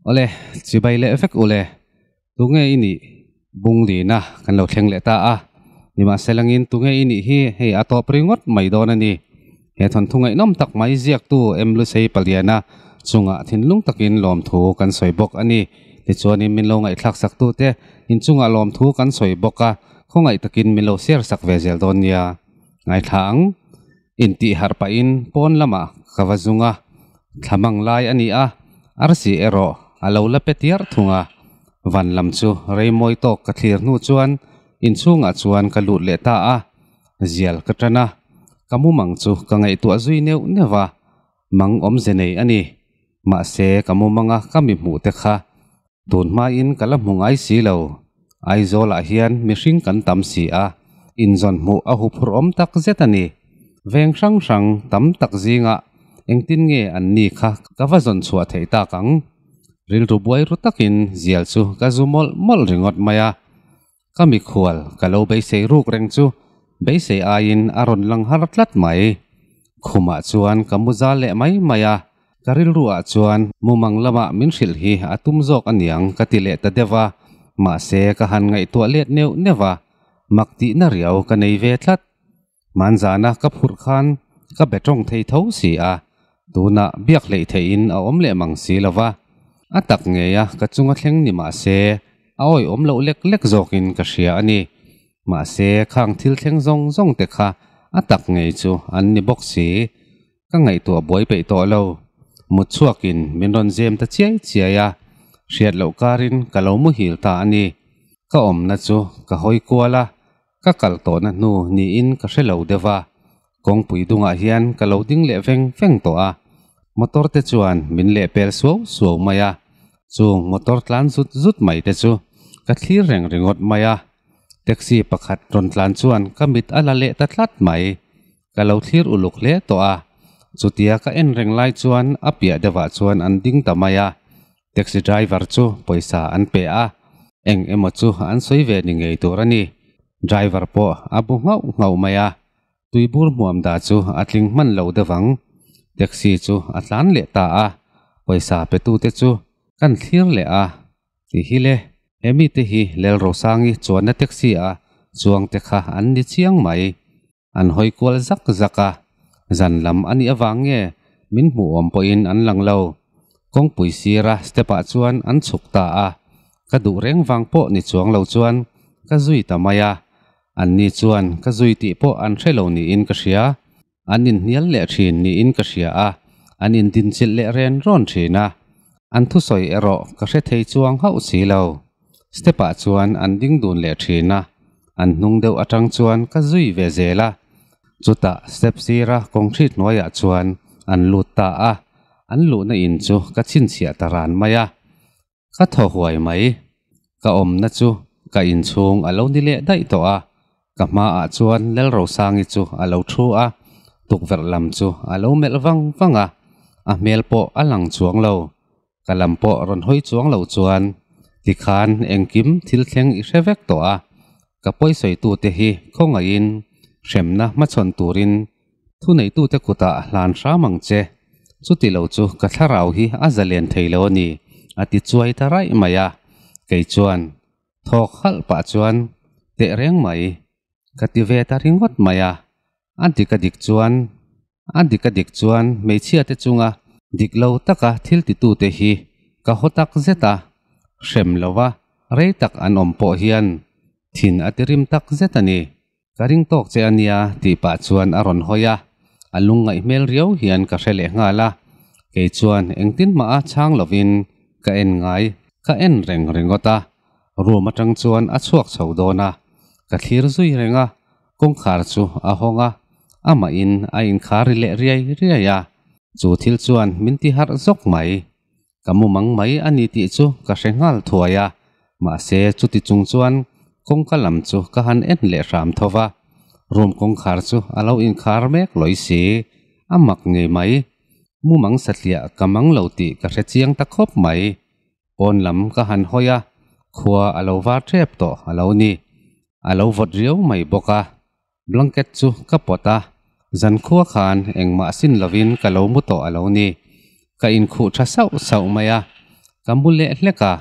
Awle, chibai leh vek ule. Tunge i nih bung lina kan lo thleng leh ta a. Nimahselangin tunge i nih hi hei a tawp ringawt mai dawn a ni. He thawnthu ngaihnawm tak mai ziaktu M Lusei Paliana chungah thinlung takin lawmthu kan sawi bawk a ni. Tichuanin min lo ngaihthlak saktute inchungah lawmthu kan sawi bawk a, khawngaih takin min lo share sak ve zel dawn nia. Ngaithla ang. Intih harh pahin pawn lamah ka va zung a, thla mang lai a ni a, arsi erawh a lo la pe tiar thung a. Van lam chu rei mawi tawk ka thlir hnu chuan inchhungah chuan ka lut leh ta a, zial ka tan a, ka mumang chu ka ngaihtuah zui neuh neuh a, mang awmze nei a ni. Mahse ka mumanga ka mi hmuh te kha Tun hmain ka la hmu ngai si lo. Aizawlah hian mihring kan tam si a, inzawn hmuh a huphurh awm tak zet a ni. Veng hrang hrang tam tak zingah engtin nge an ni kha ka va zawn chhuah theih tak ang? Rilru buai ru takin zial chu ka zu mawlh mawlh ringawt mai a. Ka mikhual ka lo beisei ruk reng chu beisei aiin a rawn lang har tlat mai. Khumah chuan ka mu zal leh mai mai a, ka rilruah chuan mumang lamah min hrilh hi a tum zawk aniang ka ti leh ta deuh a, mahse ka han ngaihtuah let neuh neuh a, mak tihna riau ka nei ve tlat. Hmanzana ka phurh khan ka be tawng thei tho si a, tunah biak hleih theihin a awm leh mang si lo va. A tak ngei a ka chunga thleng ni mah se a awihawm loh lek lek zawkin ka hria a ni. Mahse khang thil thleng zawng zawng te kha a tak ngei chu an ni bawk si. Ka ngaihtuah buai peih tawh lo. Mut chhuakin min rawn zem ta chiai chiai a, hriat loh karin ka lo muhil ta a ni. Ka awmna chu ka hawi kual a, Ka kal tawhna hnu niin ka hre lo deuh a, kawngpui dungah hian ka lo ding leh veng veng tawh a, motor te chuan min leh pel suau suau mai a, chung motor tlan zut zut mai te chu ka thlir reng ringawt mai a, taxi pakhat rawn tlan chuan ka mit a la leh ta tlat mai, ka lo thlir uluk hle tawh a, chutia ka en reng lai chuan a piah deuhah chuan an ding ta mai a, Taxi driver chu pawisa an pe a, eng emaw chu an sawi ve ni ngei tur a ni. Driver pawh a bu nghauh nghauh mai a, tuibur hmuam dah chu a tling hman lo deuh ang. Taxi chu a tlan leh ta a, pawisa petute chu kan thlir leh a, ti hi le, he mite hi Lelrosangi chuanna taxi a chuang te kha an ni chiang mai. An hawi kual zak zak a, zan lam a nih avang nge min hmuh awm pawhin an lang lo. Kawngpui sira step ah chuan an chhuk ta a, ka duh reng vang pawh ni chuang lo chuan ka zui ta mai a. An ni chuan ka zui tih pawh an hre lo niin ka hria. An inhnial leh thin niin ka hria a, an indinchilh leh ren rawn thin a. An thusawi erawh ka hre thei chuang hauh si lo. Step ah chuan an ding dun leh thin a, an hnung deuh atang chuan ka zui ve zel a, chutah step sira concrete hnuaiah chuan an lut ta a, an luhna in chu ka chhinchhiah ta ran mai a, ka thaw huai mai. Ka awmna chu ka inchhung a lo ni leh daih tawh a, ka hmaah chuan Lalrosangi chu a lo thu a, tukverh lam chu a lo melh vang vang a, a hmel pawh a lang chuang lo. Ka lam pawh rawn hawi chuang lo chuan tikhan engkim thil thleng i hre vek tawh a, ka pawisawi tute hi khawngaihin hremna hmachhawn turin thuneitute kutah hlan hram ang che, chuti lo chu ka thlarau hi a zalen thei lo a ni a ti chuai ta raih mai a, kei chuan thawk halh pah chuan teh reng mai ka ti ve ta ringawt mai a, a dik a dik chuan A dik a dik chuan hmeichhia te chunga dik lo taka thil titute hi ka haw tak zet a, hrem lova rei tak an awm pawh hian thin a ti rim tak zet a ni. Ka ring tawk che a nia tih pah chuan a rawn hawi a, a lungngaih hmel riau hian ka hre leh nghal a, kei chuan engtin mah a chhang lovin ka en ngai ka en reng ringawt a, room atang chuan a chhuak chho dawn a, ka thlir zui reng a, Kawngkhar chu a hawng a, amah in a inkhar ri leh riai riai a, chu thil chuan min ti harh zawk mai. Ka mu mang mai a ni tih chu ka hre nghal thuai a, mahse chuti chung chuan kawngka lam chu ka han en leh hram tho va, room kawngkhar chu a lo inkhar mek lawi si, a mak ngei mai. Mu mang satliah ka mang lo tih ka hre chiang ta khawp mai. Pawn lam ka han hawi a, khua a lo var tep tawh a lo ni. A lo vawt riau mai bawk a, blanket chu ka pawt a, zankhua khan engmah sin lovin ka lo mu tawh a lo ni. Ka inkhuh tha sauh sauh mai a, Ka mu leh hlek a,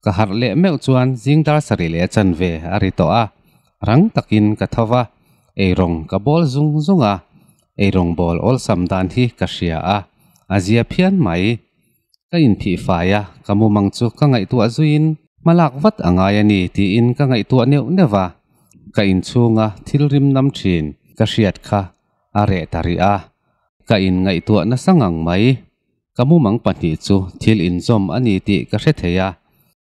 ka harh leh meuh chuan zing dar sarih leh chanve a ri tawh a, rang takin ka tho va, eirawng ka bawl zung zung a, eirawng bawl awlsam dan hi ka hria a, a zia phian mai. Ka inphih fai a, ka mumang chu ka ngaihtuah zuiin hmalak vat a ngai a ni tiin ka ngaihtuah neuh neuh a, ka inchhunga thil rim nam thin ka hriat kha a reh ta rih a, ka inngaihtuah nasa ngang mai. Ka mumang pahnih chu thil inzawm a ni tih ka hre thei a,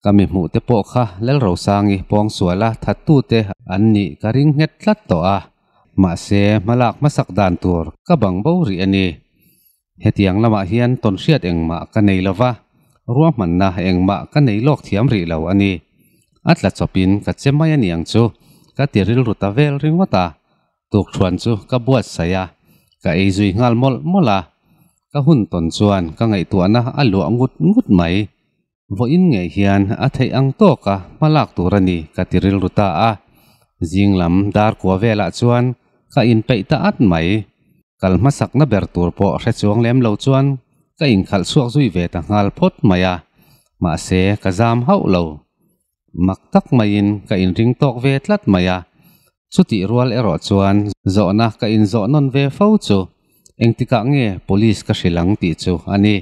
ka mi hmuh te pawh kha Lalrosangi pawngsuala thattute an nih ka ring nghet tlat tawh a, mahse hmalak hmasak dan tur ka bang bo rih a ni. Hetiang lamah hian tawnhriat engmah ka nei lo va, ruahmanna engmah ka nei lawk thiam rih lo a ni. A tla chawpin ka che mai a niang chu ka ti rilru ta vel ringawt a, Tukṭhuan chu ka buatsaih a, ka ei zui nghal mawlh mawlh a. Ka hun tawn chuan ka ngaihtuahna a luah ngut ngut mai. Vawiin ngei hian a theih ang tawka hma lak tur a ni ka ti rilru ta a. Zing lam dar kua velah chuan ka inpeih ta at mai. Kal hmasakna ber tur pawh hre chuang lem lo chuan ka inkhalh chhuak zui ve ta nghal phawt mai a. Mahse ka zam hauh lo. Mak tak maiin ka inring tawk ve tlat mai a, chutih rual erawh chuan zawhna ka inzawh nawn ve fo chu engtikah nge police ka hrilh ang tih chu a ni.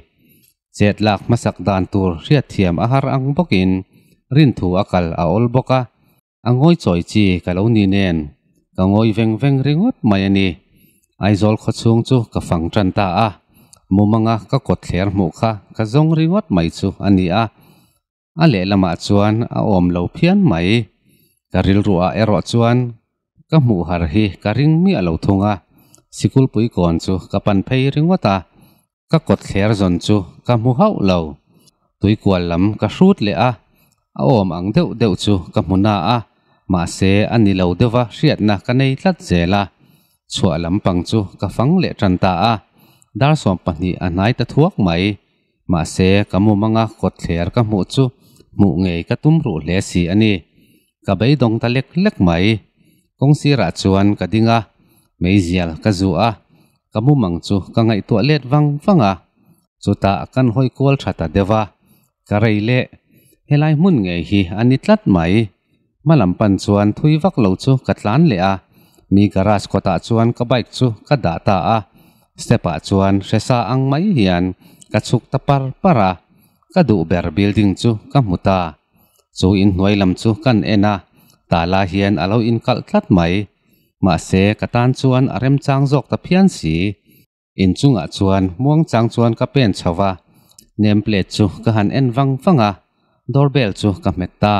Chet lak hmasak dan tur hriatthiam a har ang bawkin rinthu a kal a awl bawk a, a ngawi chawi chi ka lo ni nen ka ngawi veng veng ringawt mai a ni. Aizawl khawchhung chu ka fang tan ta a, mumanga ka kawtthler hmuh kha ka zawng ringawt mai chu a ni a. A lehlamah chuan a awm lo phian mai. Ka rilruah erawh chuan ka hmuh har hi ka ring miah lo thung a, sikulpui kawn chu ka pan phei ringawt a, ka kawtthler zawn chu ka hmu hauh lo. Tuikual lam ka hrut leh a, a awm ang deuh deuh chu ka hmu na a, mahse a ni lo deuha hriatna ka nei tlat zel a. Chhuah lampang chu ka fang leh tan ta a, dar 20 a hnai ta thuak mai. Mahse, ka mumanga kawtthler ka hmuh chu hmuh ngei ka tum ruh hle si a ni. Ka beidawng ta lek lek mai. Kawng sirah chuan ka ding a, meizial ka zu a, ka mumang chu ka ngaihtuah let vang vang a. Chutah kan hawi kual tha ta deuh a, ka rei leh helai hmun ngei hi a ni tlat mai. Hma lam pan chuan thui vak lo chu ka tlan leh a, mi garage kawtah chuan ka bike chu ka dah ta a, step ah chuan hresa ang mai hian ka chhuk ta par par a, ka duh ber building chu ka hmu ta. Chu inhnuai lam chu kan en a, tala hian a lo inkalh tlat mai. Mahse ka tan chuan a remchang zawk ta phian si. Inchungah chuan muangchang chuan ka pen chho va, name plate chu ka han en vang vang a, door bell chu ka hmet ta.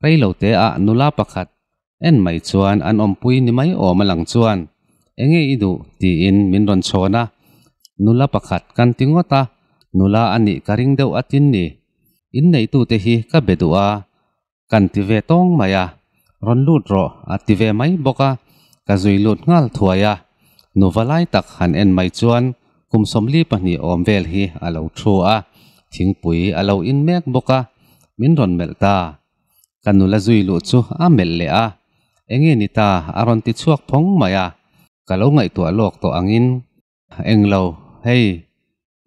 Rei lo te ah nula pakhat en mai chuan an awmpui ni mai awm a lang chuan, Enge i duh? tiin min rawn chhawn a, nula pakhat kan ti ngawt a, nula a nih ka ring deuh atin ni. Inneitute hi ka be duh a, Kan ti ve tawng mai a, rawn lut rawh a ti ve mai bawk a, ka zui lut nghal thuai a. Nuva lai tak han en mai chuan kum 42 awm vel hi a lo thu a, thingpui a lo in mek bawk a, min rawn melh ta. Ka nula zui luh chu a melh leh a, Enge ni ta a rawn ti chhuak phawng mai a, ka lo ngaihtuah lawk tawh angin Englo, hei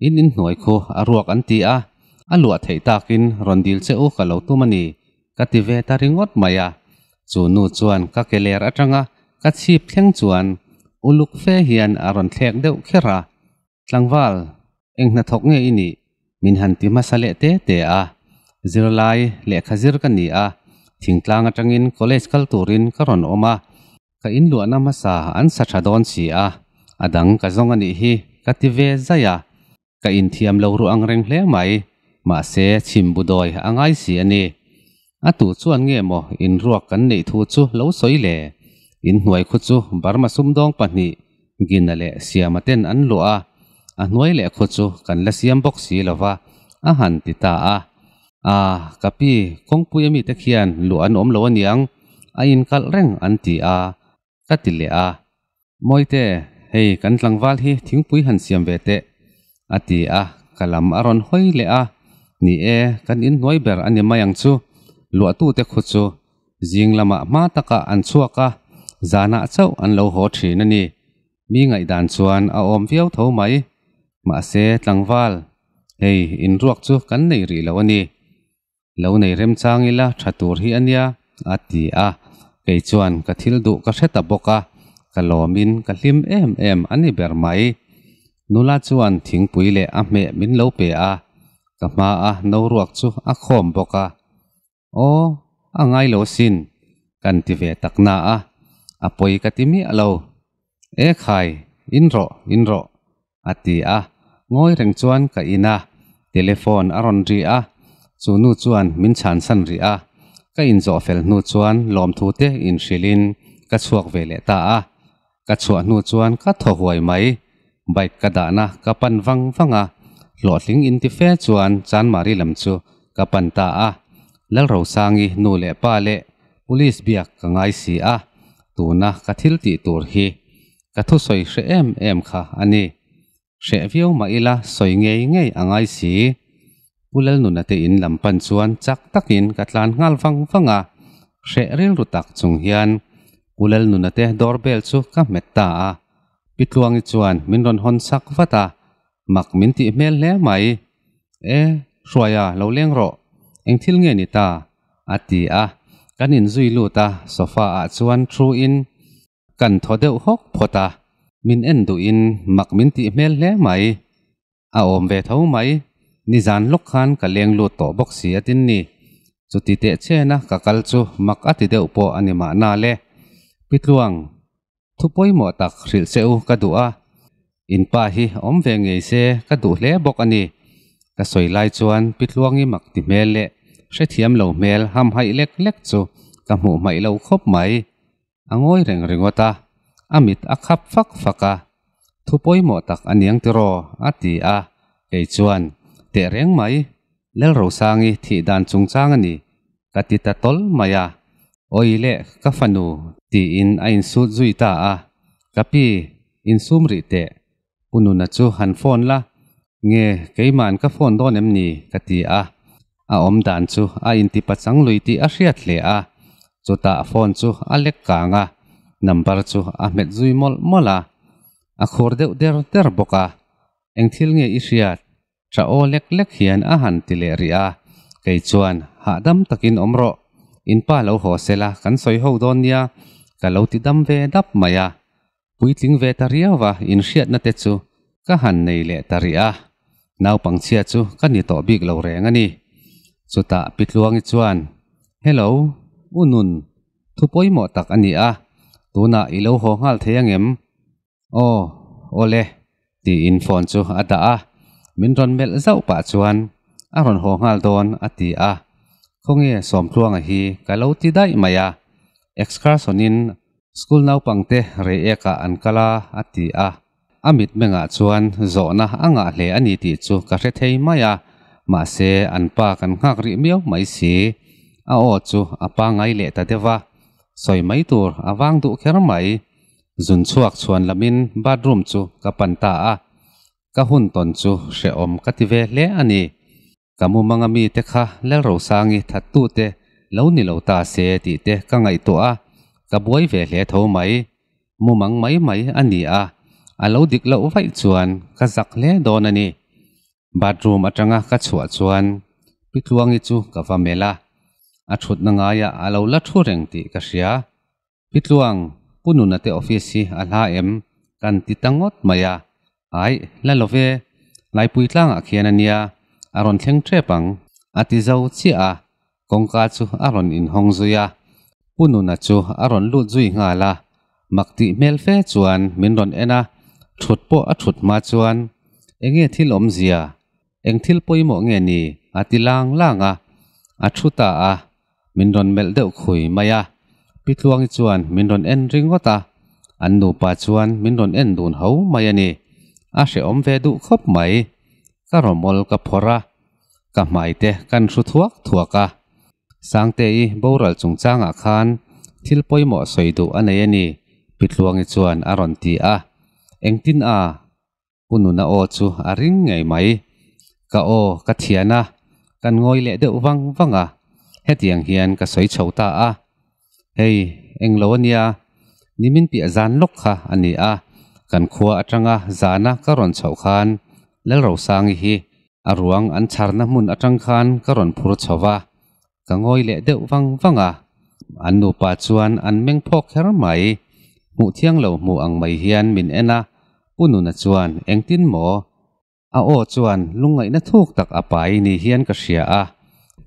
In inhnuai khu a ruak an ti a, a luah theih takin rawn dil che u ka lo tum a ni, ka ti ve ta ringawt mai a. Chu nu chuan ka ke ler atanga ka chhip thleng chuan uluk fe hian a rawn thlek deuh kher a, Tlangval, eng hnathawk nge i nih? Min han ti hmasa leh te te a. Zirlai lehkha zir ka ni a, thingtlang atangin college kal turin ka rawn awm a, Ka inluahna hmasa an sa tha dawn si a, a dang ka zawng a nih hi ka ti ve zaih a. Ka inthiam lo ruh ang reng hle mai, mahse chhim bu dawi a ngai si a ni. A tu chuan nge maw inruak kan neih thu chu lo sawi le? Inhnuai khu chu Burma sumdawng pahnih Gina leh Siama ten an luah a, a hnuai leh khu chu kan la siam bawk si lo va, a han ti ta a. A, ka pi, kawngpui ami te khian luh an awm lo aniang, a inkalh reng an ti a, ka ti leh a. Mawite, hei kan tlangval hi thingpui han siam ve teh, a ti a, ka lam a rawn hawi leh a. Ni e, kan inhnuai ber a ni mai ang chu, luahtute khu chu zing lamah hma takah an chhuak a, zanah chauh an lo haw thin a ni. Mi ngaihdan chuan a awm viau tho mai. Mahse, tlangval. Hei, in ruak chu kan nei rih lo a ni. Lo nei remchang ila tha tur hi a nia, a ti a. Kei chuan ka thil duh ka hre ta bawk a, ka lawmin ka hlim em em a ni ber mai. Nula chuan thingpui leh a hmeh min lo pe a, ka hmaa no ruak chu a khawm bawk a. Aw, a ngai lo sin, kan ti ve tak na a, a pawi ka ti miah lo. E khai, in rawh, in rawh, a ti a, ngawi reng chuan ka in a, telephone a rawn ri a, chu nu chuan min chhansan rih a, ka inzawh fel hnu chuan lawmthu te inhrilhin ka chhuak ve leh ta a, Ka chhuah hnu chuan ka thaw huai mai. Bike ka dahna ka pan vang vang a, hlawhtling inti fe chuan Chanmari lam chu ka pan ta a. Lalrosangi nu leh pa leh Police biak ka ngai si a, tuna ka thil tih tur hi ka thusawi hre em em kha a ni. Hreh viau mah ila sawi ngei ngei a ngai si. Pu Lalnuna te in lam pan chuan chak takin ka tlan nghal vang vang a, hreh rilru tak chung hian Pu Lalnuna te door bell chu ka hmet ta a. Pi Tluangi chuan min rawn hawn sak vat a, mak min tih hmel hle mai. E, Hruaia lo leng rawh, eng thil nge ni ta? a ti a, kan inzui lut a, sofa ah chuan thu in Kan thaw deuh hawk phawt a, min en duhin mak min tih hmel hle mai. A awm ve tho mai, nizan lawk khan ka leng lut tawh bawk si a tin ni. Chuti teh chena ka kal chu mak a ti deuh pawh a ni mahna le. Pi Tluang, thu pawimawh tak hrilh che u ka duh a, in pa hi awm ve ngei se ka duh hle bawk a ni. Ka sawi lai chuan Pi Tluangi mak ti hmel leh hrethiam lo hmel hamhaih lek lek chu ka hmuh hmaih lo khawp mai. A ngawi reng ringawt a, a mit a khap fak fak a. Thu pawimawh tak a niang tiraw? a ti a, kei chuan, Teh reng mai, Lalrosangi thih dan chungchang a ni, ka ti ta tawl mai a. Awi leh ka fanu, tiin a insut zui ta a. Ka pi, insum rih teh, Pu Nuna chu han phone la, nge keima'n ka phone dawn em ni? ka ti a, a awm dan chu a inti pachang lui tih a hriat hle a, chutah phone chu a lek kang a, number chu a hmet zui mawlh mawlh a, a khur deuh der der bawk a, eng thil nge i hriat? Tha aw lek lek hian a han ti leh rih a, kei chuan hahdam takin awm rawh, in pa lo haw sela kan sawi ho dawn nia ka lo ti dam ve dap mai a, Puitling ve ta riau a inhriatna te chu ka han nei leh ta rih a, naupangchhia chu ka ni tawh bik lo reng a ni. Chutah Pi Tluangi chuan, Hello, U Nun, thu pawimawh tak a ni a, tunah i lo haw nghal thei angem? Aw, awle, tiin phone chu a dah a, min rawn melh zauh pah chuan, A rawn haw nghal dawn, a ti a. Khawnge Sawmtluanga hi ka lo ti daih mai a, excursion-in School naupangte rei ekah an kal a, a ti a. A mitmengah chuan zawhna a ngah hle a ni tih chu ka hre thei mai a, mahse an pa kan nghak rih miau mai si. A aw chu a pangai leh ta deuh a, sawi mai tur a vang duh kher mai. Zun chhuak chhuan lamin bathroom chu ka pan ta a, ka hun tawn chu hrehawm ka ti ve hle a ni. Ka mumanga mite kha Lalrosangi thattute lo ni lo ta se tih te ka ngaihtuah a, ka buai ve hle tho mai. Mumang mai mai a ni a, a lo dik loh vaih chuan ka zak hle dawn a ni. Bathroom atanga ka chhuah chuan Pi Tluangi chu ka va melh a, a thutna ngaiah a lo la thu reng tih ka hria. Pi Tluang, Pu Nuna te office hi a hla em? Kan ti ta ngawt mai a. Aih, la lo ve. Laipui tlangah khian a nia, a rawn thleng tep ang. A ti zo chiah a, kawngka chu a rawn inhawng zui a. Pu Nuna chu a rawn lut zui nghal a, mak tih hmel fe chuan min rawn en a, thut pawh a thut hma chuan, Enge thil awmzia? Eng thil pawimawh nge ni? A ti lang lang a, a thu ta a. Min rawn melh deuh khui mai a, Pi Tluangi chuan min rawn en ringawt a, an nupa chuan min rawn en dun ho mai a ni. A hrehawm ve duh khawp mai. Ka rawmawl ka phawrh a, ka hmai te kan hru thuak thuak a. Sangte-i boral chungchangah khan thil pawimawh sawi duh a nei a ni, Pi Tluangi chuan a rawn ti a. Engtin a? Pu Nuna aw chu a ring ngei mai. Ka aw ka thian a, kan ngawi leh deuh vang vang a, hetiang hian ka sawi chho ta a. Hei, englo a nia, nimin piah zan lawk kha a ni a, kan khua atanga zana ka rawn chhoh khan Lalrosangi hi A ruang an chharna hmun atang khan ka rawn phur chho va, ka ngawi leh deuh vang vang a. An nupa chuan an meng phawk kher mai. Hmuh thiang lo hmuh ang mai hian min en a, Pu Nuna chuan engtin maw? A aw chuan lungngaihna thuk tak a pai ni hian ka hria a,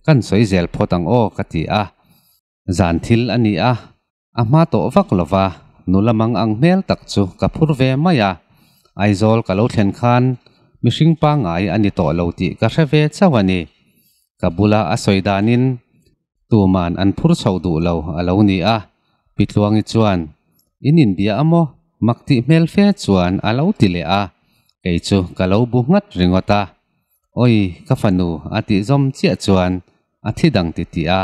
kan sawi zel phawt ang aw ka ti a. Zan thil a ni a, a hma tawh vak lo va, nula mang ang hmel tak chu ka phur ve mai a. Aizawl ka lo thlen khan mihring pangngai a ni tawh lo tih ka hre ve chauh a ni. Ka bula a sawi danin tuman an phur chho duh lo a lo ni a, Pi Tluangi chuan, In inbia a maw? Mak tih hmel fe chuan a lo ti leh a, kei chu ka lo bu nghat ringawt a. Awi, ka fanu a tih zawm chiah chuan a thi dang ti tih a,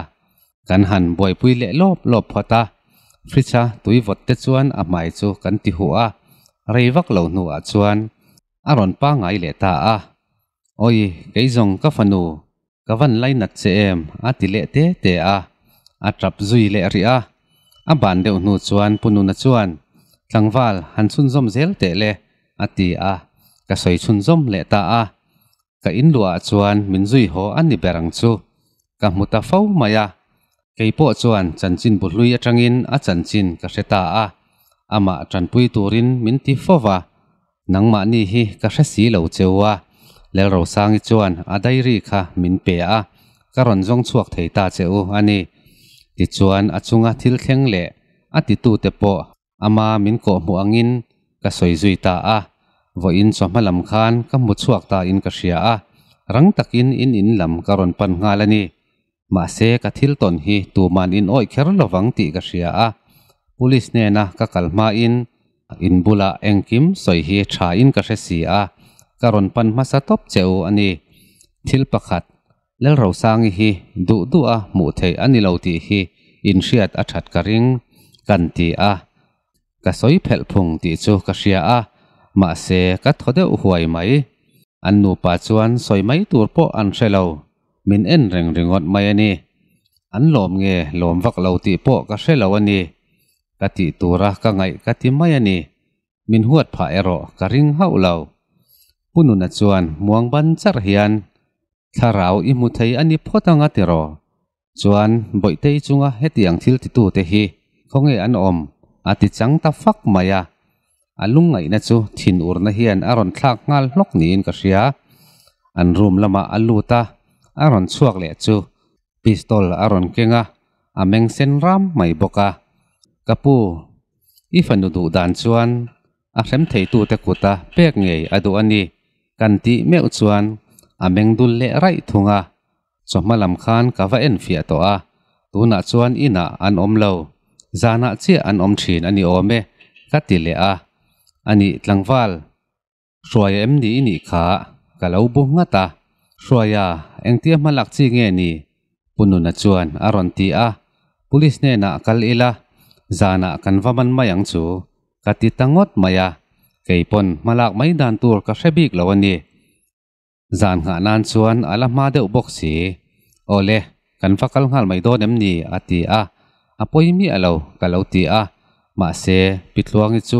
kan han buaipui leh lawp lawp phawt a, fridge a tui vawt te chuan a hmai chu kan ti huh a, rei vak lo hnuah chuan a rawn pangngai leh ta a. Awi, kei zawng ka fanu, ka van lainat che em a ti leh te te a, a tap zui leh rih a. A ban deuh hnu chuan Pu Nuna chuan, Tlangval, han chhunzawm zel teh le a ti a, ka sawi chhunzawm leh ta a. Ka in luahah chuan min zui haw a ni ber ang chu. Ka hmu ta fo mai a. Kei pawh chuan chanchin bu hlui atangin a chanchin ka hre ta a. Amah tanpui turin min ti fo va. Nangmahni hi ka hre si lo cheu a. Lalrosangi chuan a diary kha min pe a, ka rawn zawng chhuak thei ta che u a ni. Tichuan a chunga thil thleng leh a titute pawh Ama min kawhhmuh angin ka sawi zui ta a, vawiin chawhma lam khan ka hmu chhuak ta in ka hria a, rang takin in in lam ka rawn pan nghal a ni. Mahse ka thil tawn hi tuman in awih kher lovang tih ka hria a, police hnena ka kal hmain in bulah engkim sawi hi tha in ka hre si a, ka rawn pan hmasa tawp che u a ni. Thil pakhat, Lalrosangi hi duh duh a hmuh theih a ni lo tih hi inhriat a that ka ring, kan ti a. Ka sawi phelh phung tih chu ka hria a, mahse ka thaw deuh huai mai. An nupa chuan sawi mai tur pawh an hre lo, min en reng ringawt mai a ni. An lawm nge lawm vak lo tih pawh ka hre lo a ni. Ka tih tura ka ngaih ka ti mai a ni. Min huat phah erawh ka ring hauh lo. Pu Nuna chuan muang ban charh hian, Thlarau i hmu thei a ni phawt anga tiraw? Chuan Bawihtei chunga hetiang thil titute hi khawnge an awm? a ti chang ta fak mai a. A lungngaihna chu thinurna hian a rawn thlak nghal hlawk niin ka hria. An room lamah a lut a, a rawn chhuak leh chu pistol a rawn keng a, a meng sen ram mai bawk a. Ka pu, I fanu duh dan chuan a hrem theitute kuta pek ngei a duh a ni kan tih meuh chuan a meng dul leh raih thung a. Chawhma lam khan ka va en fiah tawh a, tunah chuan inah an awm lo, zanah chiah an awm thin a ni awm e ka ti leh a. Anih tlangval, Hruaia em ni i nih kha? Ka lo bu nghat a. Hruaia, engtia hma lak chi nge ni? Pu Nuna chuan a rawn ti a. Police hnenah kal ila, zanah kan va man mai ang chu, ka ti ta ngawt mai a. Kei pawn hma lak mai dan tur ka hre bik lo a ni. Zan nghah nan chuan a la hma deuh bawk si. Awle, kan va kal nghal mai dawn em ni? a ti a. A pawi miah lo, ka lo ti a. Mahse, Pi Tluangi chu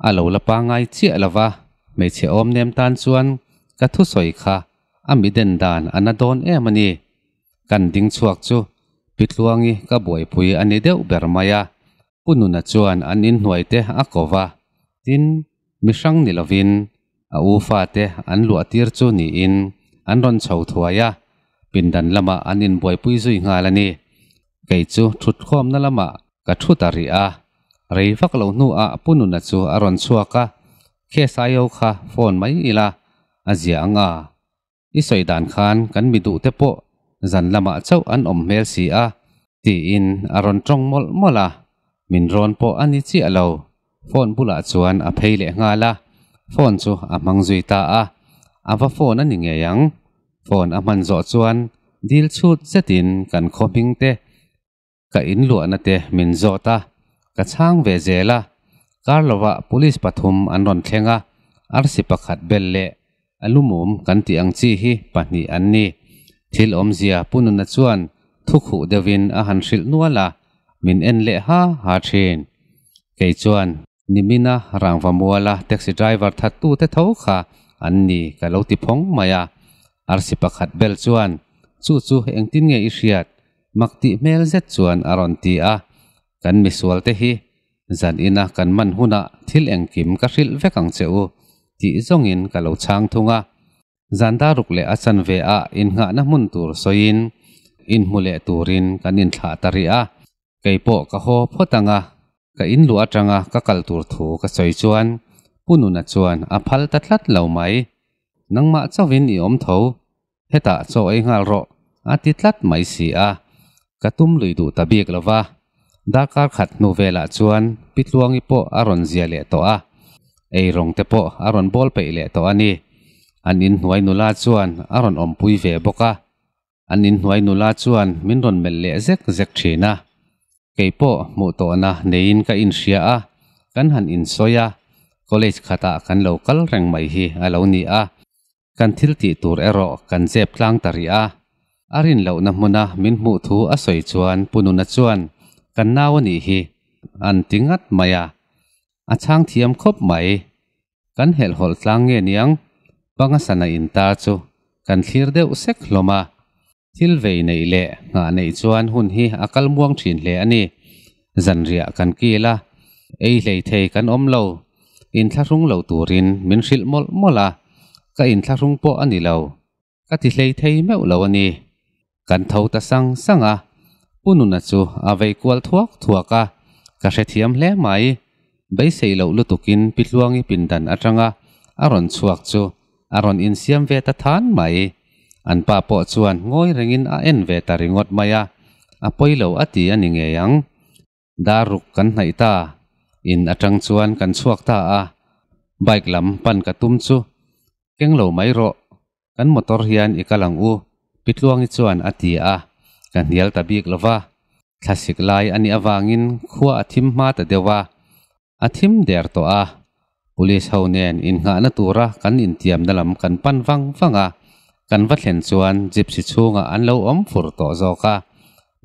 a lo la pangngai chiah lo va, hmeichhe awm nem tan chuan ka thusawi kha a mi den dan a na dawn em a ni. Kan ding chhuak chu Pi Tluangi ka buaipui a ni deuh ber mai a. Pu Nuna chuan an inhnuai te a ko va, tin, mi hrang ni lovin A u fate an luah tir chu niin an rawn chho thuai a, pindan lamah an inbuaipui zui nghal a ni. Kei chu thutkhawmna lamah ka thu ta rih a, rei vak lo hnuah Pu Nuna chu a rawn chhuak a, KSIO kha phone mai ila a zia ang a. I sawi dan khan kan mi duh te pawh zan lamah chauh an awm hmel si a, tiin a rawn tawng mawlh mawlh a, min rawn pawh a ni chiah lo. Phone bulah chuan a phei leh nghal a, phone chu a hmang zui ta a, a va phone a ni ngei ang. Phone a hman zawh chuan dil chhut zetin kan khaw hming te Ka in luahna te min zawt a, ka chhang ve zel a. Kar lovah police pathum an rawn thleng a, arsi pakhat bel leh a lumum kan tih ang chi hi pahnih an ni. Thil awmzia Pu Nuna chuan thu khuh deuhin a han hrilh nual a, min en leh ha ha thin. Kei chuan nimina rangva muala taxi driver thattute tho kha an ni ka lo ti phawng mai a. Arsi pakhat bel chuan, Chu chu engtin nge i hriat? Mak tih hmel zet chuan a rawn ti a. Kan misual te hi zan ina kan man hunah thil engkim ka hrilh vek ang che u tih zawngin ka lo chhang thung a. Zan daruk leh a chanve ah innghahna hmun tur sawiin inhmu leh turin kan inthlah ta rih a. Kei pawh ka haw phawt ang a, ka in luh atanga ka kal tur thu ka sawi chuan Pu Nuna chuan a phal ta tlat lo mai. Nangmah chauhin i awm tho, hetah chaw ei nghal rawh a ti tlat mai si a, ka tum lui duh ta bik lo va. Darkar khat hnu velah chuan Pi Tluangi pawh a rawn zia leh tawh a, ei rawng te pawh a rawn bawl peih leh tawh a ni. An inhnuai nula chuan a rawn awmpui ve bawk a. An inhnuai nula chuan min rawn melh leh zek zek thin a. Kei pawh hmuh tawhna neiin ka inhria a, kan han insawi a, college khatah kan lo kal reng mai hi a lo ni a. Kan thil tih tur erawh kan zep tlang ta rih a. A rin lohna hmuna min hmuh thu a sawi chuan Pu Nuna chuan kan nau a nih hi an ti ngat mai a. A chhang thiam khawp mai. Kan helhhawlh tlang nge niang? Panga sana in tar chu kan thlir deuh sek hlawm a. Thil vei neih leh nghah neih chuan hun hi a kal muang thin hle a ni. Zanriah kan kil a, ei hlei thei kan awm lo. Inthlahrung lo turin min hrilh mawlh mawlh a, ka inthlahrung pawh a ni lo. Ka ti hlei thei meuh lo a ni. Kan tho ta sang sang a, Pu Nuna chu a vei kual thuak thuak a, ka hrethiam hle mai. Beisei loh lutukin Pi Tluangi pindan atanga a rawn chhuak chu a rawn insiam ve ta than mai. An pa pawh chuan ngawi rengin a en ve ta ringawt mai a, a pawi lo a ti a ni ngei ang. Dar ruk kan hnaih ta, in atang chuan kan chhuak ta a, bike lam pan ka tum chu keng lo mai rawh, kan motor hian i kal ang u, Pi Tluangi chuan a ti a, ka hnial ta bik lo va, thlasik lai a nih avangin khua a thim hma ta deuh a, a thim der tawh a, police ho nen innghahna tura kan intiamna lam kan pan vang vang a, kan va thlen chuan gypsy chhungah an lo awm fur tawh zawk a,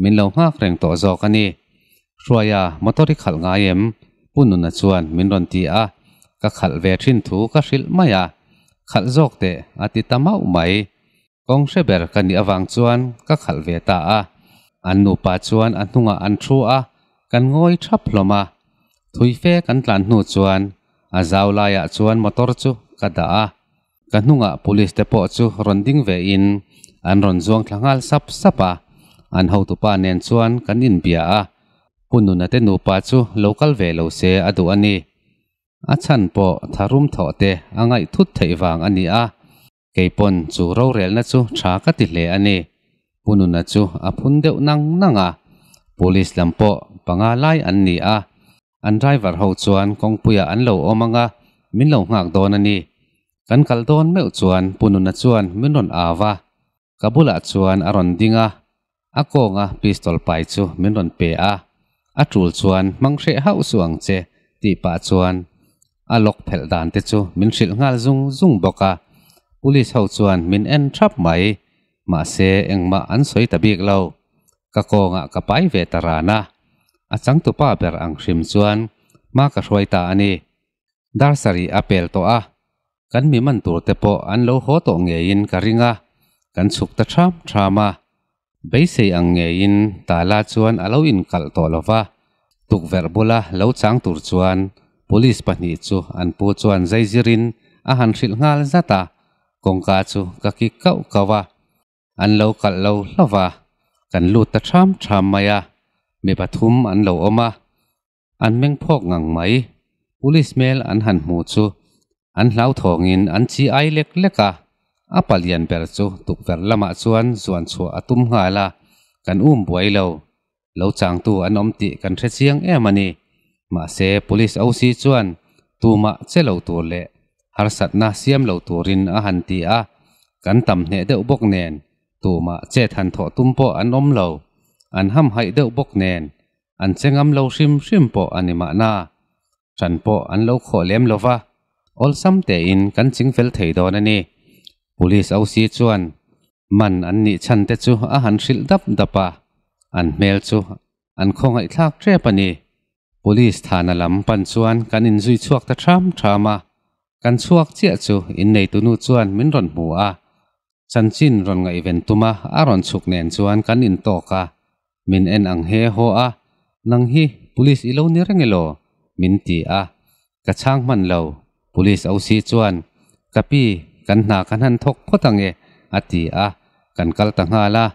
min lo nghak reng tawh zawk a ni. Hruaia, motor i khalh ngai em? Pu Nuna chuan min rawn ti a, ka khalh ve thin thu ka hrilh mai a, khalh zawk teh a ti ta mauh mai. Kawng hre ber ka nih avang chuan ka khalh ve ta a, an nupa chuan a hnungah an thu a, kan ngawi thap hlawm a. Thui fe kan tlan hnu chuan a zau laiah chuan motor chu ka dah a, ka hnungah police te pawh chu rawn ding ve in an rawn zuang thla nghal sap sap a, an hotupa nen chuan kan inbia a, Pu Nuna te nupa chu lo kal ve lo se a duh a ni. A chhan pawh tharum thawh te a ngaih thut theih vang a ni a, Kei pawn chu rorelna chu tha ka ti hle a ni. Pu Nuna chu a phun deuh nang nang a, Police lam pawh panga lai an ni a, an driver ho chuan kawngpuiah an lo awm ang a, min lo nghak dawn a ni. Kan kal dawn meuh chuan Pu Nuna chuan min rawn au a, ka bulah chuan a rawn ding a, a kawnga pistol pai chu min rawn pe a, a tul chuan hmang hreh hauh suh ang che tih pah chuan a lock phelh dan te chu min hrilh nghal zung zung bawk a, police ho chuan min en thap mai, mahse engmah an sawi ta bik lo, ka kawngah ka pai ve ta ran a, a changtupa ber ang hrim chuan hma ka hruai ta a ni. Dar sarih a pel tawh a, kan mi man tur te pawh an lo haw tawh ngeiin ka ring a, kan chhuk ta ṭham ṭham a. Beisei ang ngeiin Tala chuan a lo inkalh tawh lo va, tukverh bula lo chang tur chuan police pahnih chu an pu chuan zaizirin a han hrilh nghal zat a, kawngka chu ka kik kauh kauh a. An lo kalh lo hlauh va, kan lut ta ṭham ṭham mai a, mi pathum an lo awm a. An meng phawk ngang mai. Police hmel an han hmu chu an hlauthawngin an chi ai lek lek a, a palian ber chu tukverh lamah chuan zuan chhuah a tum nghal a, kan um buai lo. Lo changtu an awm tih kan hre chiang em a ni. Mahse Police OC chuan tumah che lo tur leh harsatna siam lo turin a han ti a, kan tam hneh deuh bawk nen tumah chet han thawh tum pawh an awm lo. An hamhaih deuh bawk nen An che ngam lo hrim hrim pawh a ni mahna. Ṭan pawh an lo khawh lem lo va, awlsam tein kan ching fel thei dawn a ni. Police OC chuan man an nih chhan te chu a han hrilh dap dap a, an hmel chu an khawngaihthlak ṭep a ni. Police thana lam pan chuan kan inzui chhuak ta ṭham ṭham a, kan chhuak chiah chu inneitunu chuan min rawn hmu a. Chanchin rawn ngaihven tuma a rawn chhuk nen chuan kan intawk a, min en ang he haw a, Nang hi police i lo ni reng elaw? min ti a, ka chhang hman lo. Police OC chuan, Ka pi, kan hna kan han thawk phawt ang e, a ti a, kan kal ta nghal a.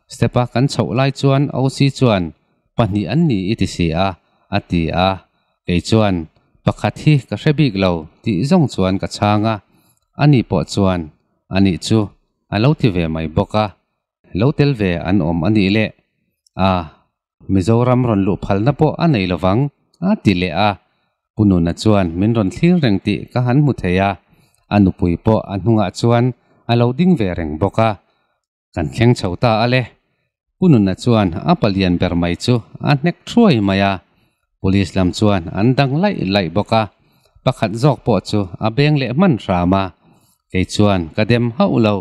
Step a kan chhoh lai chuan OC chuan, Pahnih an ni i ti si a, a ti a. Kei chuan, Pakhat hi ka hre bik lo, tih zawng chuan ka chhang a. Ani pawh chuan, Anih chu, a lo ti ve mai bawk a. Lo tel ve an awm a nih leh a, Mizoram rawn luh phalna pawh a nei lovang, a ti leh a. Pu Nuna chuan min rawn thlir reng tih ka han hmu thei a, a nupui pawh a hnungah chuan a lo ding ve reng bawk a. Kan thleng chho ta a le. Pu Nuna chuan a palian ber mai chu a hnek thuai mai a, Police lam chuan an dang laih laih bawk a, pakhat zawk pawh chu a beng leh hman hram a, kei chuan ka dem hauh lo.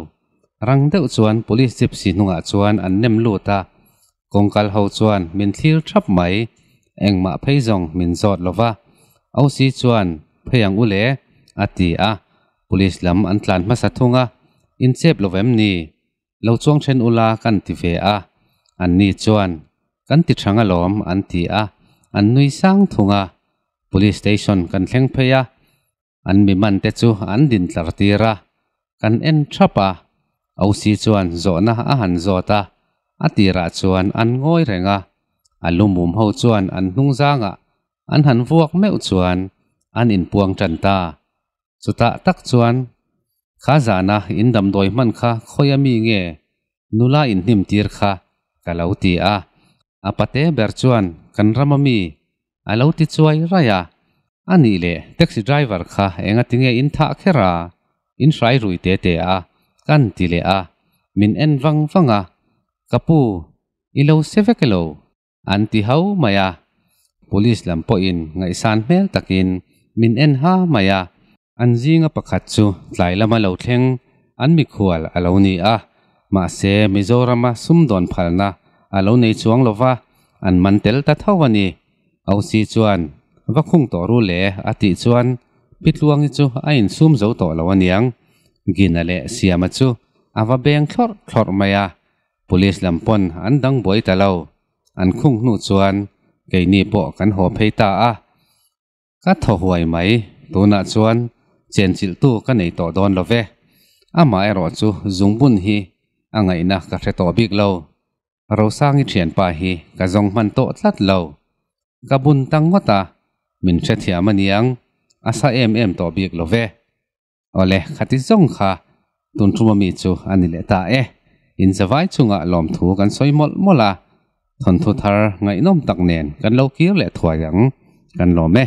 Rang deuh chuan Police gypsy hnungah chuan an nem lut a, kawngkal ho chuan min thlir thap mai, engmah phei zawng min zawt lo va. OC chuan phei ang u le a ti a, Police lam an tlan hmasa thung a, in chep lo vem ni? Lo chuang then ula kan ti ve a, anni chuan kan ti thang alawm an ti a, an nui sang thung a. Police station kan thleng phei a, an mi man te chu an din tlar tir a, kan en thap a. OC chuan zawhna a han zawt a, a tirah chuan an ngawi reng a, a lumum ho chuan an hnung zangah an han vuak meuh chuan an inpuang tan ta. Chutah tak chuan kha zana in damdawi hman kha khawi a mi nge nula in hnim tir kha ka lo ti a, a pate ber chuan kan ram a mi a lo ti chuai raih a, a nih leh taxi driver kha enga tinge in thah kher a, in hrai rui te te a kan ti leh a, min en vang vang a, ka pu i lo se vek elo? An ti ho mai a, police lam pawhin ngaihsan hmel takin min en ha mai a. An zinga pakhat chu tlai lama lo thleng an mikhual a lo ni a, mahse Mizorama sumdawn phalna a lo nei chuang lo va, an man tel ta tho a ni. OC chuan va khung tawh ru le a tih chuan Pi Tluangi chu a insum zo tawh lo aniang. Gina leh Siama chu a va beng thlawrh thlawrh mai a, Police lam pawn an dang buai ta lo. An khung hnu chuan keini pawh kan haw phei ta a. Ka thaw huai mai, tunah chuan chenchilhtu ka nei tawh dawn lo ve. Amah erawh chu zungbun hi a ngaihna ka hre tawh bik lo. Rosangi thianpa hi ka zawng hman tawh tlat lo. Ka bun ta ngawt a, min hrethiam aniang, a sa em em tawh bik lo ve. Awle, khati zawng kha tun ṭuma mi chu a ni leh ta e. Inzavai chungah lawmthu kan sawi mawlh mawlh a, thawnthu thar ngaihnawm tak nen kan lo kir leh thuai ang, kan lawm e.